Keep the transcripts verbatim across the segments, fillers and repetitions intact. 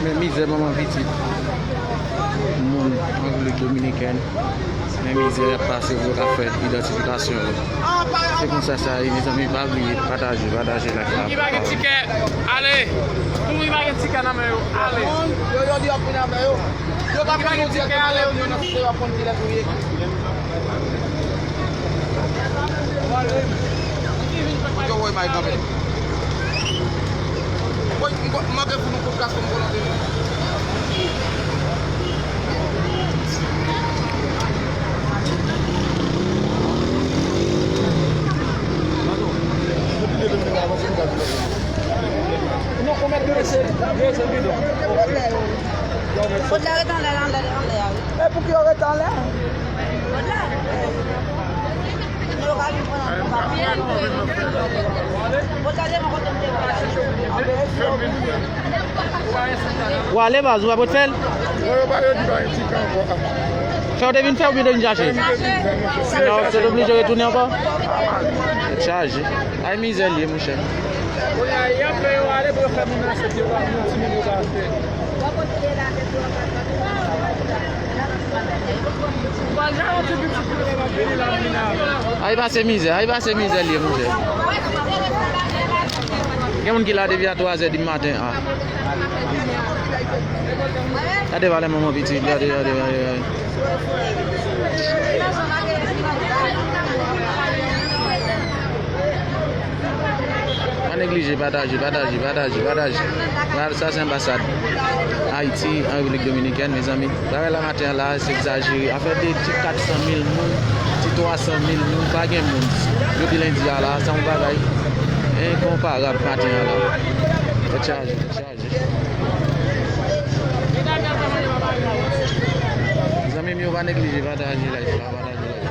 Men mizè manman pitit. Moun an Repiblik Dominikèn. Men mizè y ap pase pou yo ka fè idantifikasyon yo. Se konsa sa ye, mezanmi, pa bliye pataje, pataje live la. Moun ki pa gen tikè, ale. Moun ki pa gen tikè nan men yo, ale. Yo, yo di yo ap vin avè yo. Yo t ap fè nou dirèkteman lè yo nan site yo ap konn kilès ou ye. Yo, woy, may kanpe. Woy, m manke pou nou kout kas pou m volonte. Non, ou mèt drese, drese bidon. Kot la ret anlè, anlè, anlè a, wi. E pou ki yo ret anlè? Kot la. Yo ka vin pran nan. Kot la devan kote m te wè la. Ou ale baz, ou pa pot fè l? Non, yo pa, yo di pa gen tikè ankò. Fè w te vin fè oubyen te vin chache? Non, se te oblije retounen ankò? Chaje. Ay mizè l ye, monchè. Kounye a, y ap fè yo ale pou yo fè moun ansent, yo pa, moun timoun yo pa fè. Ay pase mizè, ay pase mizè l ye, monchè. Gen moun ki la depi a twa zè di maten a. Gade valè manman pitit, gade, gade, gade, gade. Pa neglije pataje, pataje, pataje, pataje. Sa se anbasad Ayiti an Repiblik Dominikèn, mezanmi. Travay la maten an la, se egzajere. Afè de ti kat san mil moun, ti twa san mil moun, pa gen moun. Jodi lendi a la, se yon bagay enkonparab maten an la. Tèt chaje, tèt chaje. Zanmi m yo, pa neglije pataje live la, pataje live la.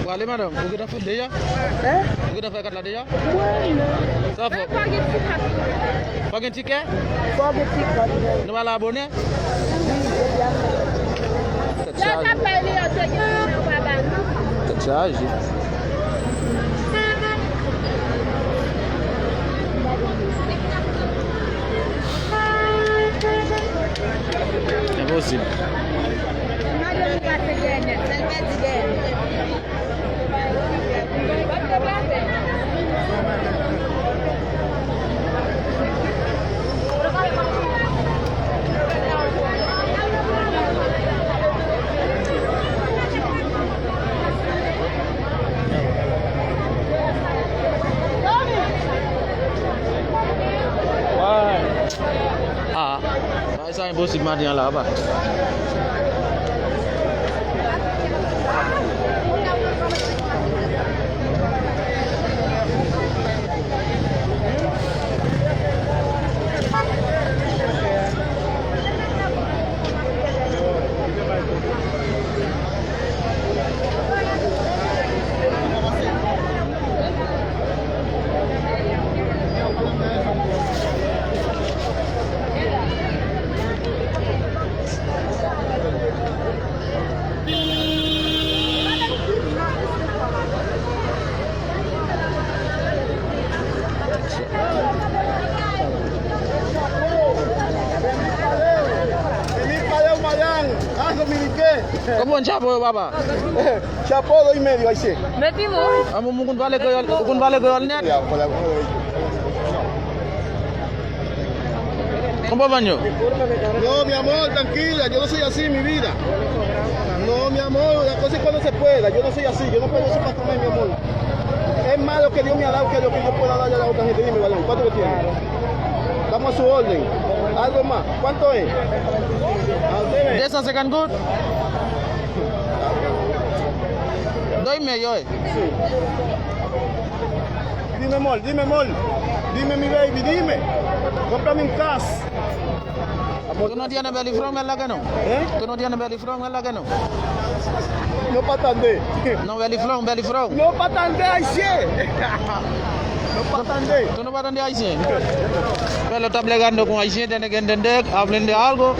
Ou ale, madanm? Ou gentan fè deja? Hein? Ou gentan fè kat la deja? Mwen, non. Sa fè? Pa gen tikè. Pa gen tikè? Pa gen tikè. Nou pa la abòne? Wi, deja. Tèt chaje. Tèt chaje. Enposib. Ah, bagay sa enposib maten an la, apa. Vini pa yo mayann, an dominiken. Konprann chapo yo, papa. Chapo dos y medio, ayisyen. Meti mwen. Ah, moun, moun konn pale kreyòl, ou konn pale kreyòl nèt. Konprann yo. No, mi amor, tranquila, yo no soy así, mi vida. No, mi amor, la cosa es cuando se pueda, yo no soy así, yo no puedo ser papá, mi amor. Es más lo que Dios me ha dado que lo que yo pueda darle a la otra gente. Dime, varón, ¿cuánto que tiene? Estamos a su orden. ¿Algo más? ¿Cuánto es? Ah, dime. De san senkant goud. Dos y medio, eh. Sí. Dime, amor, dime, amor. Dime, mi baby, dime. Cómprame un cash. Tú no tienes belly from, ¿verdad que no? ¿Eh? Tú no tienes belly from, ¿verdad que no? No pa tande. No belly from, belly from. No pa tande, ayisyen. No pa tande. Tú no pa tande, ayisyen. Pero está plegando con ayisyen, tiene que entender, aprende algo.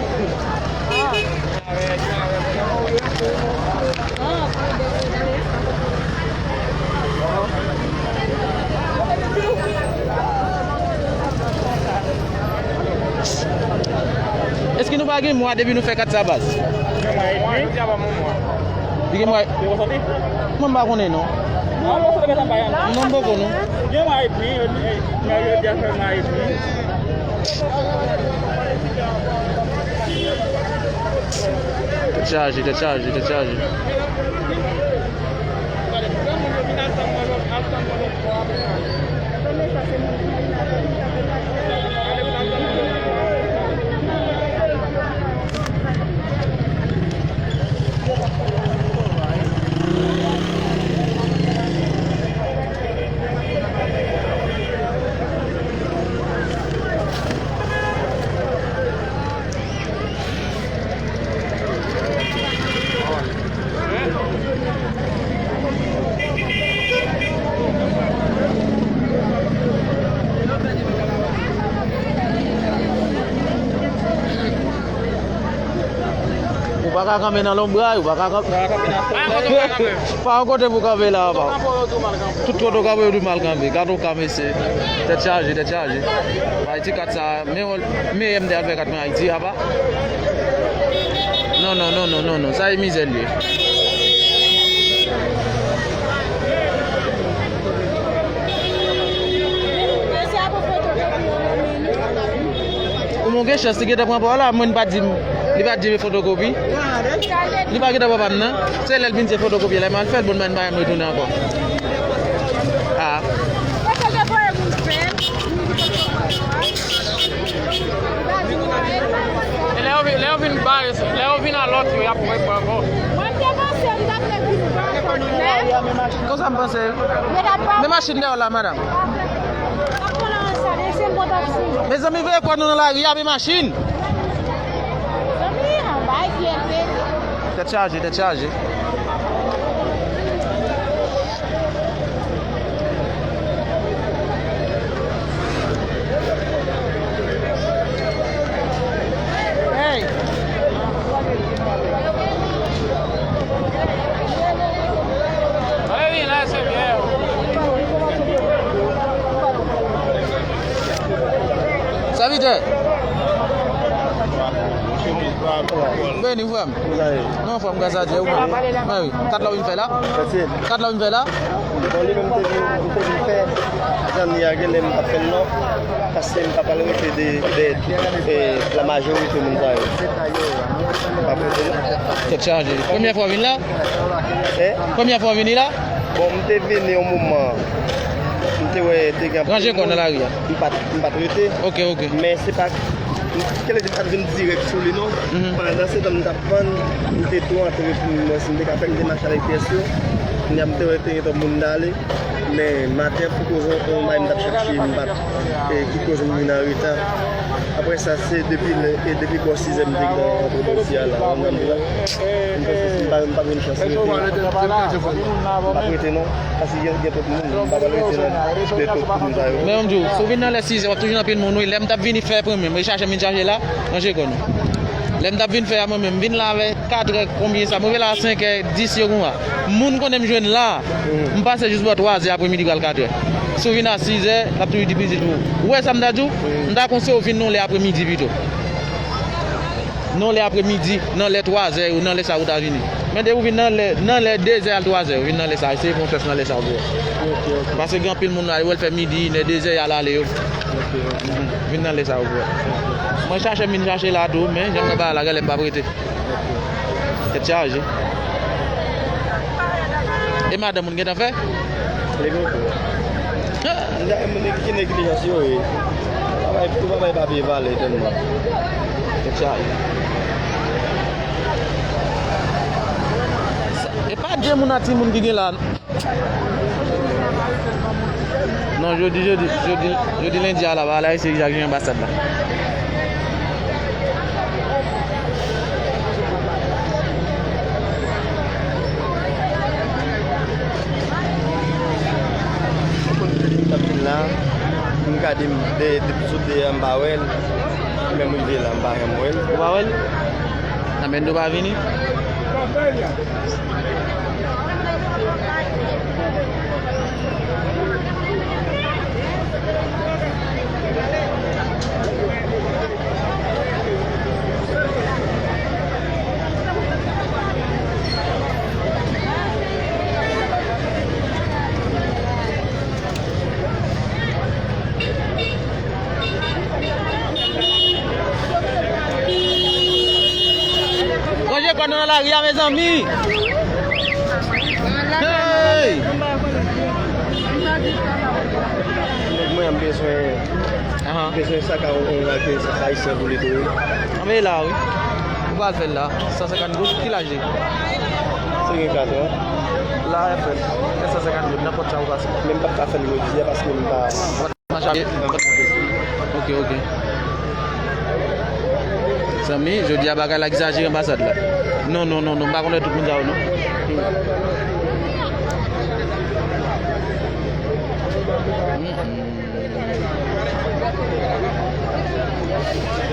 Èske nou pa gen mwa depi nou fè kat sa, baz? Gen mwa edmi. Li gen mwa. Mwen m pa konnen non. Non, m poko non. Gen mwa edmi, yo di, yo di a fè mwa edmi. Tèt chaje, tèt chaje, tèt chaje. Ou pa ka kanpe nan lonbray, ou pa ka kanpe. Pa yon kote pou kanpe la, pa. Tout kote w kanpe, yo di mal kanpe. Gade w kanpe, se tèt chaje, tèt chaje. Ayiti kat sa, men yon, men M T al fè kat mwen Ayiti, apa. Non, non, non, non, non, non. Sa e mizè l ye. Ou mwen gen chans, li gentan pran pa w la, mwen pa di m, li pa di m fotokopi. Li pa gentan pran pa m nan. Se lè l vin se fotokopi la, m al fè l, bon, mwen pa janm retounen ankò. Ah. E lè yo vin, lè yo vin ba, lè yo vin a lòt yo, y ap repran ankò. Mwen te panse m t ap vin ba ankò, men. Konsa m panse. Men machin dèyè w la, madanm. Mezanmi, veye kò nou nan lari a, men machin. Tèt chaje, tèt chaje. Hey! Sèvitè. Beni, frè m. Non, frè m, gras a Dye, ou menm? Mwen wi. Kat la w vin fè la? Kat la w vin fè la? Bon, li menm te vin, li te vin fè zanmi a genlè m pa fè l non. Paske m pa pral rete de, de, de la majorite moun sa yo. M pa rete non. Tèt chaje. Premyè fwa w vin la? Hein? Premyè fwa w vini la? Bon, m te vini yon moman. M te wè te gen. Ranje kò nan lari a. M pa t, m pa t rete. Ok, ok. Men se pa, m, kele te pa t vin dirèk sou li non. Mhm. Pandan se tan m t ap vann, m te tou antre pou m wè si m te ka fè m te mache avèk pyès yo. Kounye a m te wè te gen twòp moun t ale. Men maten pou koz yon, yon bagay m t ap chache, m pa t, e, ki koz m vin an reta. Apre sa, se depi lè, e depi bò sizè m te gentan antre nan isi a la, ou konprann la. M panse si m pa, m pa t jwenn chans rete. M pa t rete non, paske gen, gen twòp moun, m pa pral rete nan de twòp moun sa yo. Men yon jou, si w vin nan lè sizè, w ap toujou nan pil moun, wi. Lè m t ap vini fè premye m, rechaje m vin chaje la, ranje kò nou. Lè m t ap vin fè a mwen menm, m vin la avè katrè, konbyen sa? M rive la a senkè, dis yo konsa. Moun konnen m jwenn la. M pase jis bò twazè apremidi pral katrè. Si w vin a sizè, l ap toujou difisil pou ou. Ou wè sa m ta di w? M ta konseye w vin nan lè apremidi pito. Nan lè apremidi, nan lè twazè yo, nan lè sa ou ta vini. Men depi w vin nan lè, nan lè de zè al twa zè, w vin nan lè sa, eseye pran chans nan lè sa w pou wè. Ok, ok. Paske gen anpil moun la, yo wè l fè midi, inè, de zè, y al ale yo. Ok, ok. Mhm. Vin nan lè sa w pou wè. Mwen chache m vin chache la tou, men jan m nan bagay la, genlè m p ap rete. Tèt chaje. E madanm ou gentan fè? Li poko. Li ta gen moun ki neglijans yo ye. Ou pa bay, ou pa bay papye valè tèlman. Tèt chaje. E pa de moun ak timoun ki gen la. Non, jodi, jodi, jodi, jodi lendi a la, pa la, se Jacques Jean anbasad la. Ou konn ki moun k ap vin la, m gade m de, de, sou de a, m pa wè l. Menm rive la, m pa janm wè l. Ou pa wè l? Amendo pa vini? Ranje kò nou nan lari a, mezanmi. Hey! Nèg mwen, m bezwen, bezwen sak a yon, yon nèg ayisyen pou li tou. Anmey la, wi. Ou pral fè l la. San senkant goud, ki laj li? Se gen kat an. La, e fèt. San senkant goud, nenpòt sa ou pase. Men m p ap ka fè l jodi a paske m pa. Mache. Ok, ok. Zanmi, jodi a bagay la egzajere anbasad la. Non, non, non, non, m pa konn lè tout moun sa yo, non. Mm, mm.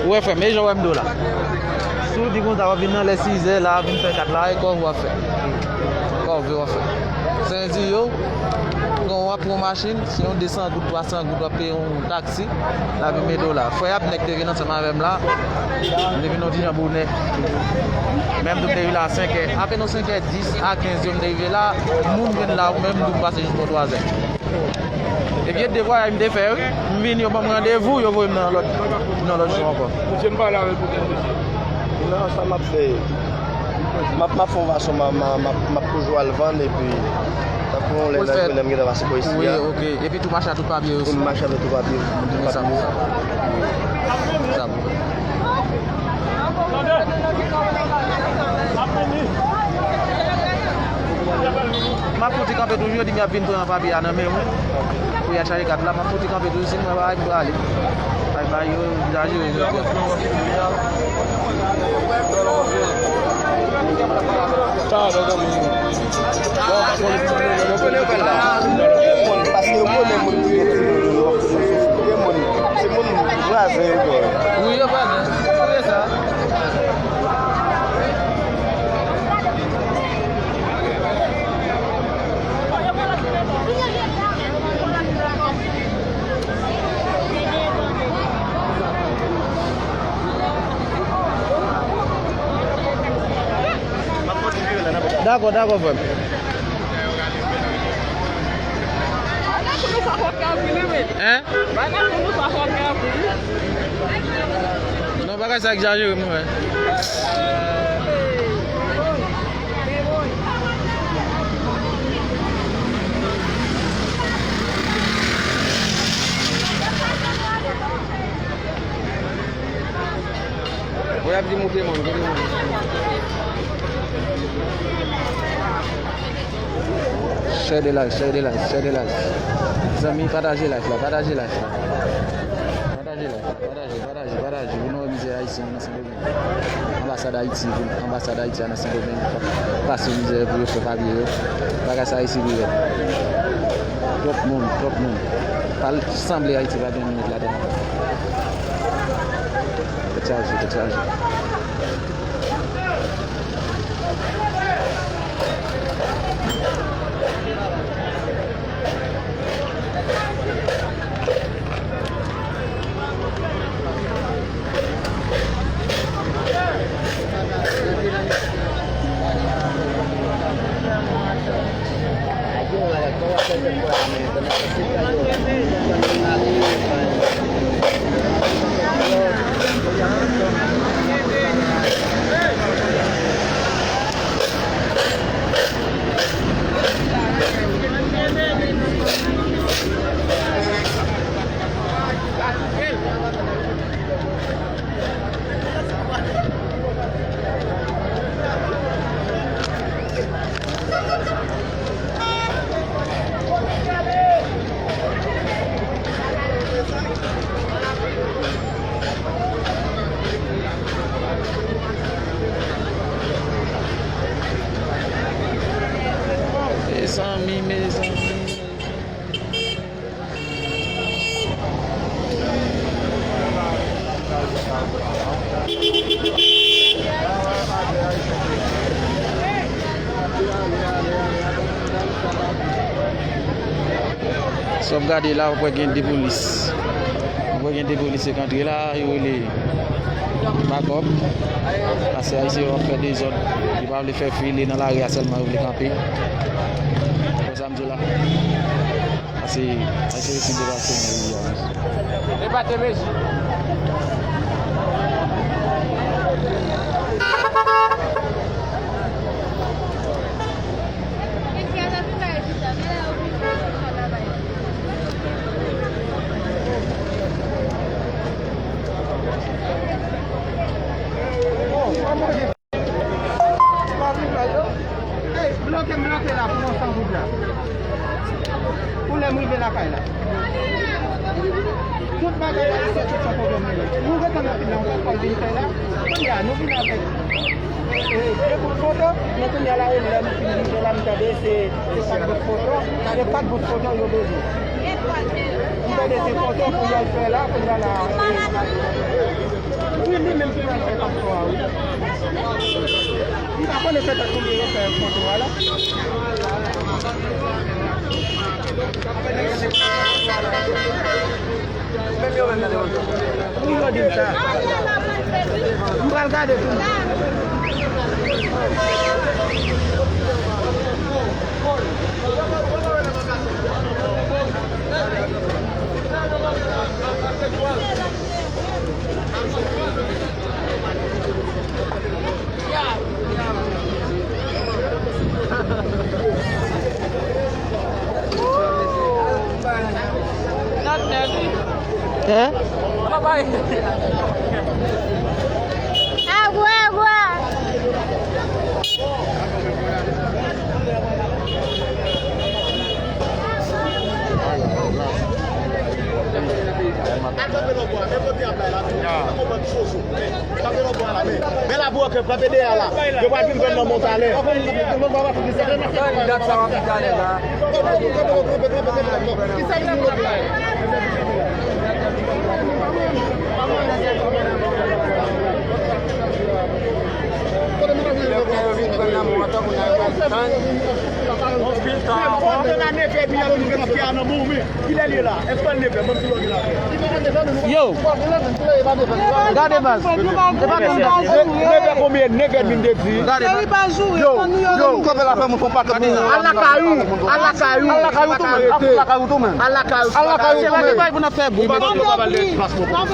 Ou wè, frè m, e jan w wè m do la. Si w di konsa, w ap vin nan lè sizè la, vin fè kat la, e kòve w ap fè. Kòve w ap fè. Sèzi yo, pran w ap pran machin, se yon de san goud, twa san goud, w ap peye yon taksi, l ap vin mete w la. Frè Abner ki te vin ansanm avè m la, m te vin yon ti jan bonè. Menm tou m te rive la a senk è. Apèn yon senk è dis a kenz yo m te rive la, moun vin la, menm tou m pase jis bò twa zè. E vye de vwayaj m te fè, wi. M vini, yo ban m randevou, yo voye m nan lòt, nan lòt jou ankò. Mesye, m pale avè l pou tèt mesye. Non, sa m ap fè. M ap, m ap fè yon fason, m a, m a, m ap, m ap toujou al vann, epi tankou yon lè nan jounen, m gentan pase bò isi a. Wi, ok. Epi tou mache ak tout papye yo. Epi m mache avèk tout papye yo. Sa bon. Sa bon. M ap fouti kanpe toujou, yo di m y ap vin pran papye a nan men mwen. Pou y al chache kat la, m ap fouti kanpe toujou, si m wè bagay m prale. Bagay yo egzajere jodi a. Sa a, non, non, non. Yo konnen yo fè l la. Yo konn, paske yo konnen moun ki gen timoun yo, yo gen moun, se moun vwazen yo, bò. Wi, yo vwazen. Se sa. Dakò, dakò, frè m. Hein? Non, bagay sa egzajere, mwen. Mwen ap di moute moun, kote moun? Share the live, share the live, share the live. Zanmi, pataje live la, pataje live la. Pataje live la, pataje, pataje, pataje. Pou nou wè mizè ayisyen an nan Sendomeng. Anbasad Ayiti, anbasad Ayiti a nan Sendomeng. Pase mizè pou yo fè papye yo. Bagay sa isi pi rèd. Twòp moun, twòp moun. Pa sanble Ayiti pa gen moun ladan. Tèt chaje, tèt chaje. W ap gade la, w ap wè gen de polis. W ap wè gen de polis yo k antre la, yo rele bakòp. Paske ayisyen yo ap fè dezòd. Yo pa vle fè file nan lari a sèlman, yo vle kanpe. Konsa m di w la. Paske ayisyen yo fin debake nan peyi a. Debake, mesye. Bloke m bloke la pou mwen san goud la. Pou lè m rive lakay la. Tout bagay la isit, tout sa pwoblèm li ye. Nou ret ann anpil la, nou pa t konn vin fè la. Kounye a, nou vin avèk, e, e, de bout foto, men kounye a la, e, lè nou fin rive la, m tande se, se kat bout foto, se kat bout foto yo bezwen. M tande se foto pou y al fè la, kounye a la, e, wi, li menm ki pral fè kat foto a, wi. M pa konnen se tèt konbyen yo fè foto a la. Pou yo di m sa. M pral gade tou. Hein? Agwa, agwa. Men la pou òkè, frape dèyè a la. Yo pral vin pran nan mwen talè. Dat sa w ap di talè la. Lè yo vin pran nan mwen, tankou nan yo pral tann. Yon pil tan ankò. Kilè l ye la? Èske l nevè? Ban m ti lòd la. Yo! Gade baz. E pa tann baz. Nevè konbyen? Nevè min de di. Gade baz. Yo, yo. Kanpe la fè moun fon pa kanpe. Al lakay ou. Al lakay ou. Al lakay ou tou menm. Al lakay ou tou menm. Al lakay ou. Al lakay ou tou menm. Se pa pou n ap fè bri. Ou pa pale.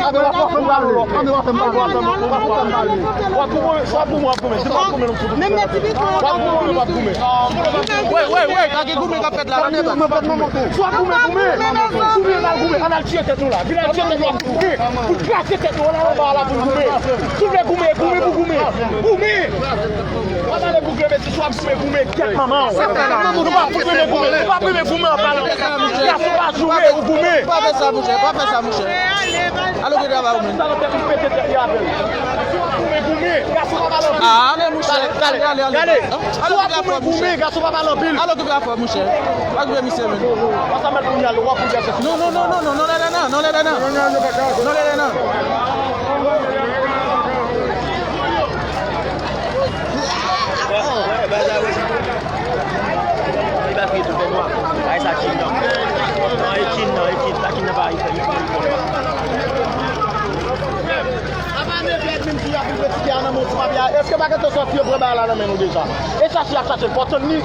Anbe w ap fè m pale. Anbe w ap fè m pale. W ap fè m pale. W ap goumen, w ap goumen, w ap goumen. Menm lè ti pitit w ap goumen, w ap goumen. Wey, wey, wey, pa gen goumen k ap fèt la, la, nèg. Swa goumen, goumen. Goumen, al goumen, al al tiye tèt ou la. Vin al tiye tèt ou la pou goumen. Pou kraze tèt ou la, anba la pou goumen. Si w vle goumen, goumen pou goumen. Goumen. W ap ale pou goumen, mesye, swa goumen, goumen, kèt manman w. Nou pa fout renmen goumen, nou pa renmen goumen anba la. Gason pa joure, ou goumen. Pa fè sa, monchè, pa fè sa, monchè. Al okipe travay ou menm. Sa nan tèt ou pete tèt li avè l. Goumen, goumen, gason pa pale anpil. Ah, ale, monchè. Ale, ale, ale, ale. Al okipe afè w, monchè. Goumen, gason pa pale anpil. Al okipe afè w, monchè. Pa okipe misye menm. Sa mal pou y al, w ap pou y al chèche. Non, non, non, non, non, non, lè la nan, non, lè la nan. Non, lè la nan. Li pa kriye tou fè nwa. Ay sa Kin nan. Non, e Kin nan, e Kin. Sa Kin nan pa, li fè, li fè, li fè. Apa nevè menm ki ap vin kritike a nan men w ti papye a. Èske pa gentan sòti yo pran bagay la nan men nou deja? E chache y ap chache l, fò tann li.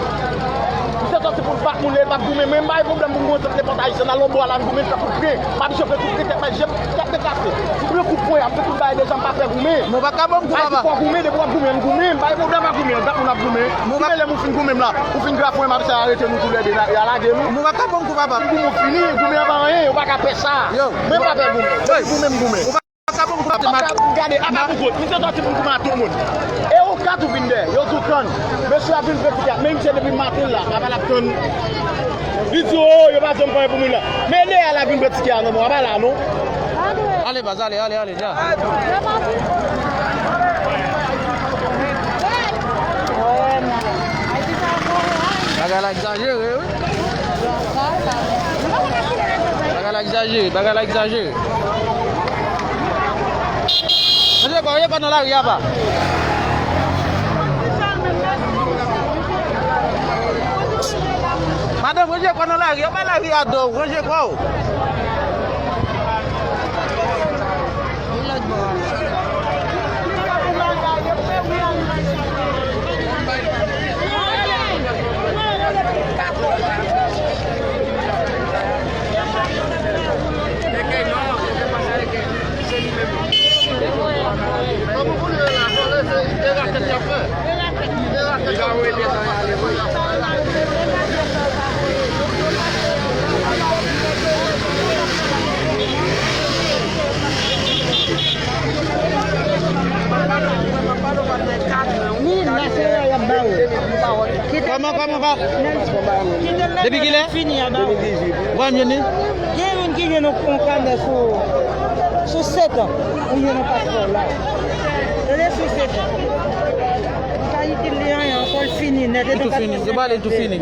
Li te sòti pou l bat moun, li p ap goumen. Mwen, m pa gen pwoblèm pou m goumen kont nenpòt ayisyen. Nan lòbò a la, m goumen, fè kout pwen. M ap jwe kout pwen, tèt mwen, jèm, tèt depase. Goumen kout pwen, ap fè tout bagay deja, m pa pè goumen. Mwen pa ka ban m kou papa. Ay, fò goumen, depi w ap goumen, m goumen. M pa gen pwoblèm ak goumen, gad moun ap goumen. Mwen pa. Goumen, lè m fin goumen m la, ou fin grafwen, m ap sa arete nou toulède, y a lage nou. Mwen pa ka ban m kou papa. Goumen fini, goumen an pa anyen, yo pa ka pè sa. Yo. Mwen pa pè goumen. Goumen, m goumen. Ou pa ka ban m kou papa. Apa, gade, apa pou kout, misye sòti pou goumen ak tout moun. E ou kat ou vin dèyè, yo di w tann. Mesye ap vin pran ti kat, men misye depi maten la, apa l ap tann. Li di, o, yo pa janm fè anyen pou moun la. Men lè a la vin pran ti kat nan men w, apa la, non? Ale, baz, ale, ale, ale, dja. Bagay la egzajere, wi. Bagay la egzajere, bagay la egzajere. Mesye, pa, mesye, pa nan lari a, pa. Madanm, ranje kò nan lari, anba lari a do, ranje kò w. Kòman, kòman, kòman? Depi kilè? Ou pa menm jwenn li? Gen youn ki jwenn yon, yon kanè sou, sou sèt an. Ou jwenn yon paspò la. Tande, sou sèt an. Ou pa itil li anyen ankò, l fini nèt. Li tou fini. Yo pale, li tou fini.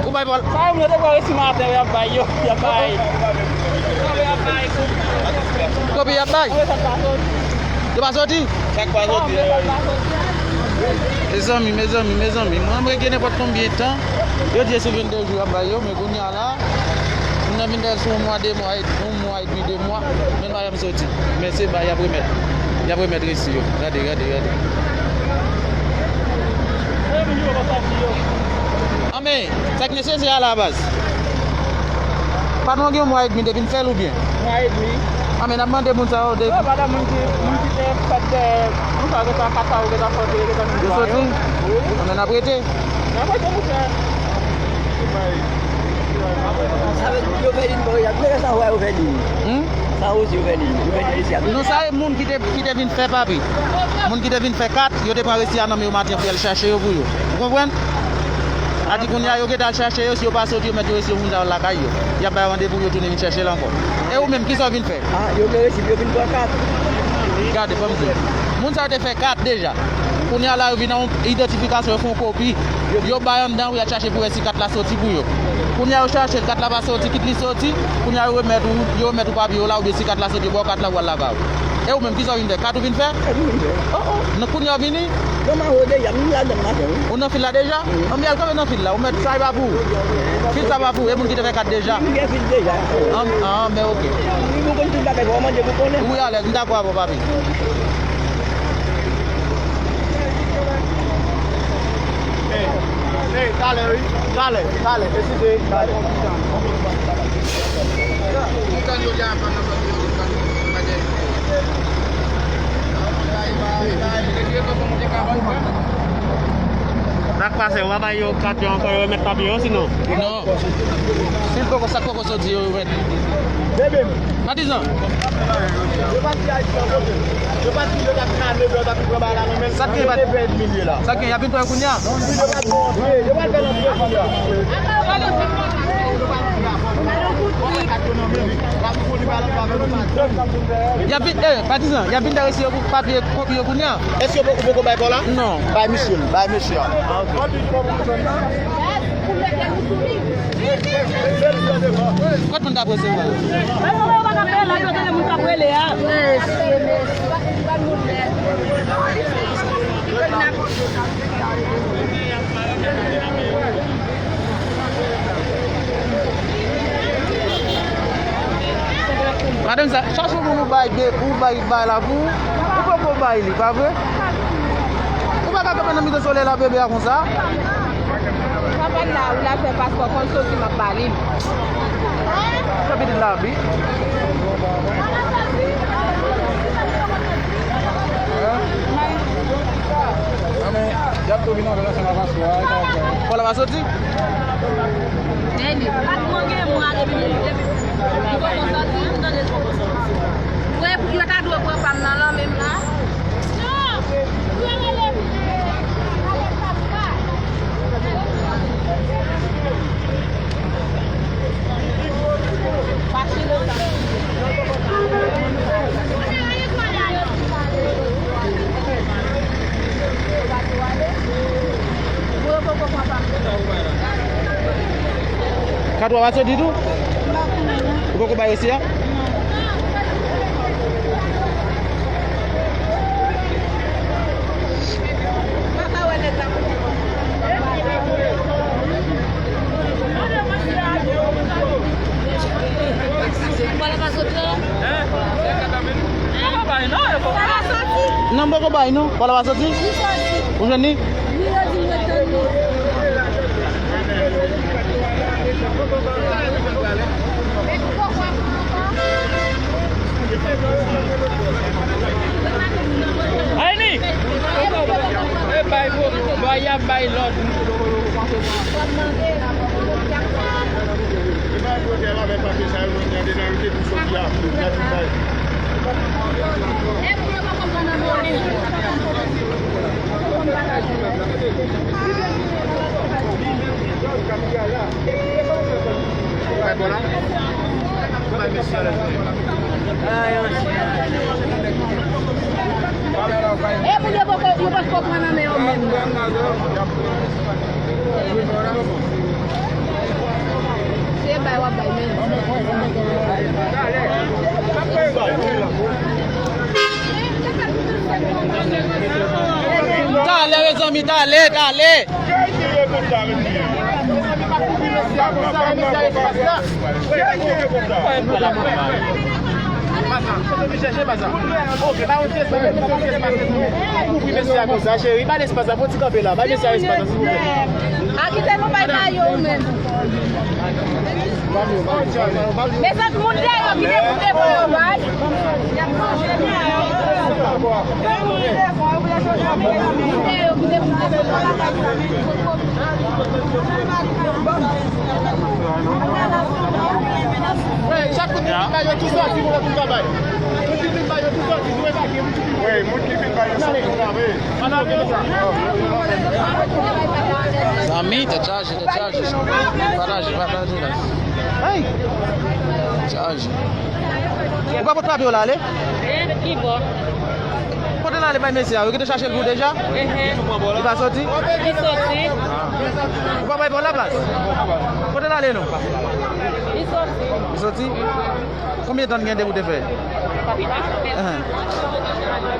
Ou bay bòl. Sa yo, yo te pral resi maten, y ap bay yo, y ap bay. Kopi y ap bay? Yo pa soti? Sa k pa soti? Mezanmi, mezanmi, mezanmi, mwen, mwen gen nenpòt konbyen tan, yo di se sou vennde jou y ap bay yo, men kounye a la, moun nan vin dèyè sou yon mwa, de mwa, yon mwa edmi, de mwa, men l pa janm soti. Men se bay y ap remèt. Y ap remèt resi yo. Gade, gade, gade. Anben, sa k nesesè a la baz. Patwon gen yon mwa edmi depi n fè l oubyen? Mwa edmi. Anben, n ap mande moun sa yo de. Yo, patwon, moun ki, moun ki te fèt, moun sa yo gentan kat sa yo gentan sòti, yo gentan vin. Yo soti? Wi. Anben, n ap rete. Sa vle di yo fè li, yo fè li. Hmm? Sa osi yo fè li, yo fè li mesye a. Non, sa e moun ki te, ki te vin fè papi. Moun ki te vin fè kat, yo te pran resi a nan men yo maten pou y al chache yo pou yo. Ou konprann? A di kounye a yo gentan al chache yo, si yo pa soti, yo mèt yo resi yo moun sa yo lakay yo. Y ap bay randevou, yo tounen vin chache l ankò. E ou menm, kisa w vin fè? Ah, yo vle resi pou yo vin pran kat. Gade, fò m di w. Moun sa yo te fè kat deja. Kounye a la, yo vin nan yon idantifikasyon, yo fè yon kopi. Yo bay anndan, yo al chache pou wè si kat la soti pou yo. Kounye a, yo chache l, kat la pa soti, kit li soti. Kounye a, yo remèt ou, yo remèt ou papye yo la, oubyen si kat la soti, yo ba w kat la, ou al lakay ou. E ou menm, kisa w vin fè? Kat ou vin fè? Kat mwen vin fè. Oh, oh. Nan kounye a w vini? Nan mawo deja, m nan ladan maten, wi. Ou nan fil la deja? Wi. Anben, al kanpe nan fil la, ou mèt sa e pa pou ou. Fil sa pa pou ou, e moun ki te fè kat deja. M gen fil deja. An, anben, ok. Wi, mwen konn tout bagay, fò w mande pou konnen. Wi, alèz, m dakò avè w, papi. Hey, hey, talè, wi. Talè, talè, deside, talè. Sa k pase, w pa bay yo kat yo ankò, yo remèt papye yo, sinon? Non. Si l poko, sa k poko soti, yo remèt. Bebe m. Patizan. Yo pa t di Ayiti an kote. Yo pa t di yo t ap kale, yo t ap pran bagay la nan men l. Sa k gen, yo te pèdi milye la. Sa k gen, y ap vin pran kounye a? Yo pa t di antre, yo pa t fè l antre kounye a. Y ap vin, eh, patizan, y ap vin dèyè si yo pou papye kopi yo kounye a. Èske ou poko bay kò la? Non. Bay misye l, bay mesye a. Ah, ok. Kot moun k ap resevwa? Pase yo pa ka fè la, yo tande moun k ap rele a. Madanm sa, chache moun ou bay, ou bay, bay la pou ou, ou poko bay li, pa vre? Ou pa ka kanpe nan mitan solèy la, bebe a, konsa. Papa l la, ou la fè paspò, konn soti, m ap ba li l. Sa pitit la, wi. Anben, y ap tou vin anvel ansanm ak paspò a, e pa yon pwoblèm. Paspò la pa soti? Nene, pa t mwen gen mwa depi, depi, depi li poko soti, ou tande l poko soti. Mwen, yo ta dwe pran pa m nan lanmen m la. Kat ou a pa soti tou? Ou poko bay resi a? Pòl la pa soti la? Non, m poko bay non. Pòl la pa soti? Ou jwenn li? Ayni! E bay, bon, bon, y ap bay lòd. E moun yo poko, yo poko pran nan men yo menm. Se bay w ap bay men. Talè, mezanmi, talè, talè. Kouvri mesye a konsa, cheri. Ba l espas la, fò ti kanpe la. Ba mesye a espas la, silvouplè. A kite nou bay mayo ou menm. Mezanmi, moun dèyè yo ki depoze pou yo bay. Moun dèyè yo ki depoze pou yo bay. Wi, chak moun ki vin bay yo tou sòti pou yo tou ka bay. Moun ki vin bay yo tou sòti, tou e pa gen moun ki vin. Wi, moun ki vin bay yo sòti pou yo bay. Zanmi, tèt chaje, tèt chaje. Pataje, pataje la. Ay! Chaje. Ou pa pot papye w la, ale? Ki bò? Kote l ale bay mesye a? Yo gentan chache l pou deja? Li pa soti? Li soti. Ou pa bay pou laplas? Kote l ale non? Li soti. Li soti? Konbyen tan l gen depi w te fè?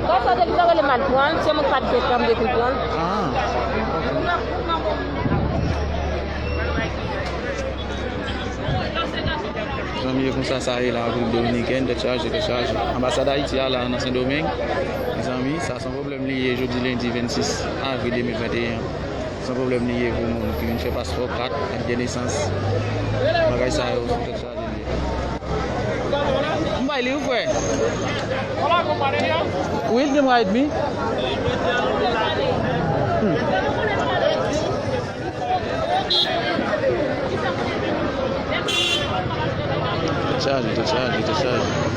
Sa sa te gentan rele m al pran l, se mwen k pa t gen tan m te tou pran l. Ah, ok. Zanmi, e konsa sa ye la, Repiblik Dominikèn, tèt chaje, tèt chaje. Anbasad Ayiti a la nan Sendomeng, mezanmi, sa se yon pwoblèm li ye jodi lendi vennsis avril de mil venteyen an. Se yon pwoblèm li ye pou moun ki vin fè paspò, kat, kat de nesans. Bagay sa yo, tèt chaje li ye. M bay li, wi, frè. Wi, li gen mwa edmi. Hmm. Tèt chaje, tèt chaje, tèt chaje.